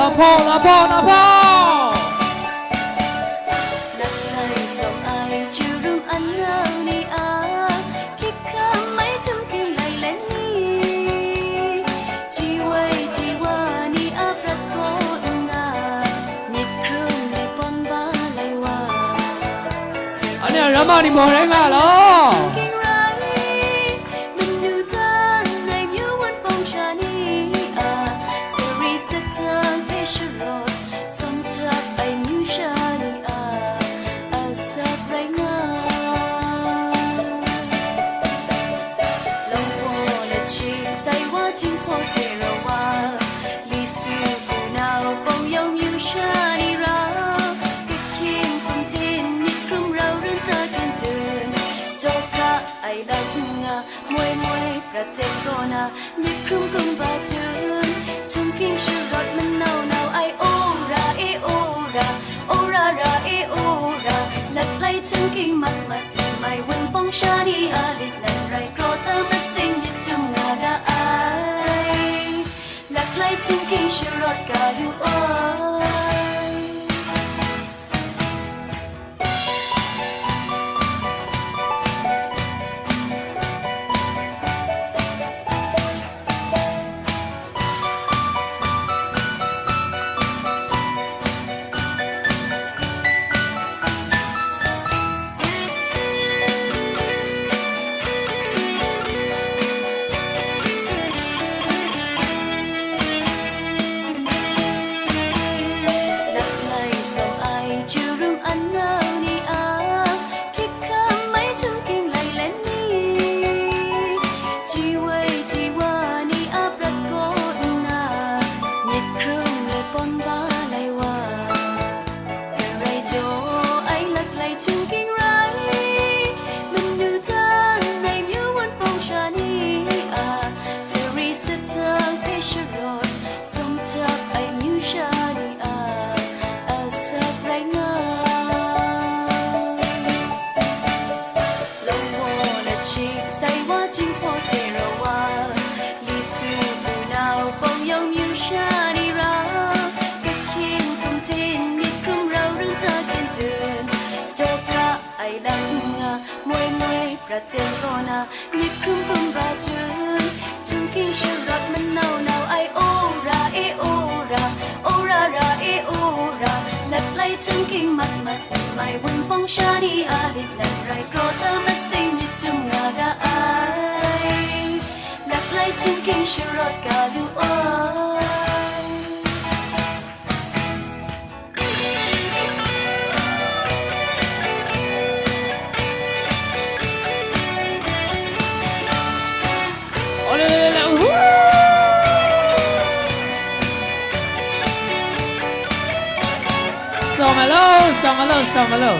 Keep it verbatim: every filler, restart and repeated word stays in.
Lahpawng, lahpawng, lahpawng! Langai sawng ai chyu rum an nau ni a, hkyit hkam mai htum hkying lai let ni, ji woi ji wa ni a prat kaw nna, myit hkrum myit pawn ba lai wa. Anhte a rama ni mawng rai nga law. Hkying rai, manu dan ai myu wunpawng sha ni a, sari satan hpe sharawt, sawm htap ai myu sha ni a, asak rai nga. Lawngwaw lachik sai wa, Jinghpaw hte rau wa, Li Su Hpunau Pawng Yau myu sha ni rau, Kahkying hpung hten myit hkrum rau run ta kyen dun, daw hka ai lam n nga, moi moi prat ten kaw na, myit hkrum kumba jun, htum hkying sharawt manau nau ai, o ra e, o ra, o ra ra e, o ra, laklai htum hkying mat mat, mai wunpawng sha ni a, lit nan rai kraw ta masing myit dum nga ga ai, laklai htum hkying sharawt ga lu ai. Langai sawng ai chyu rum an nau ni a, hkyit hkam mai htum hkying lai let ni, ji woi ji wa ni a prat kaw nna, myit hkrum myit pawn ba lai wa. Rai jaw ai laklai htum hkying rai, manu dan ai myu wunpawng sha ni a, sari satan hpe sharawt, sawm htap ai myu sha ni a, asak rai nga. Lawngwaw lachik sai wa, Jinghpaw hte rau wa, Li Su Hpunau Pawng Yau myu sha ni rau, Kahkying hpung hten myit hkrum rau run ta kyen dun, daw hka ai lam n nga, moi moi prat ten kaw na, myit hkrum kumba jun, htum hkying sharawt manau nau ai, o ra e, o ra, o ra ra e, o ra, laklai htum hkying mat mat, mai wunpawng sha ni a, lit nan rai kraw ta masing myit dum nga ga ai, laklai htum hkying sharawt ga lu ai. Olele, woo! Sawng alo, sawng alo, sawng alo.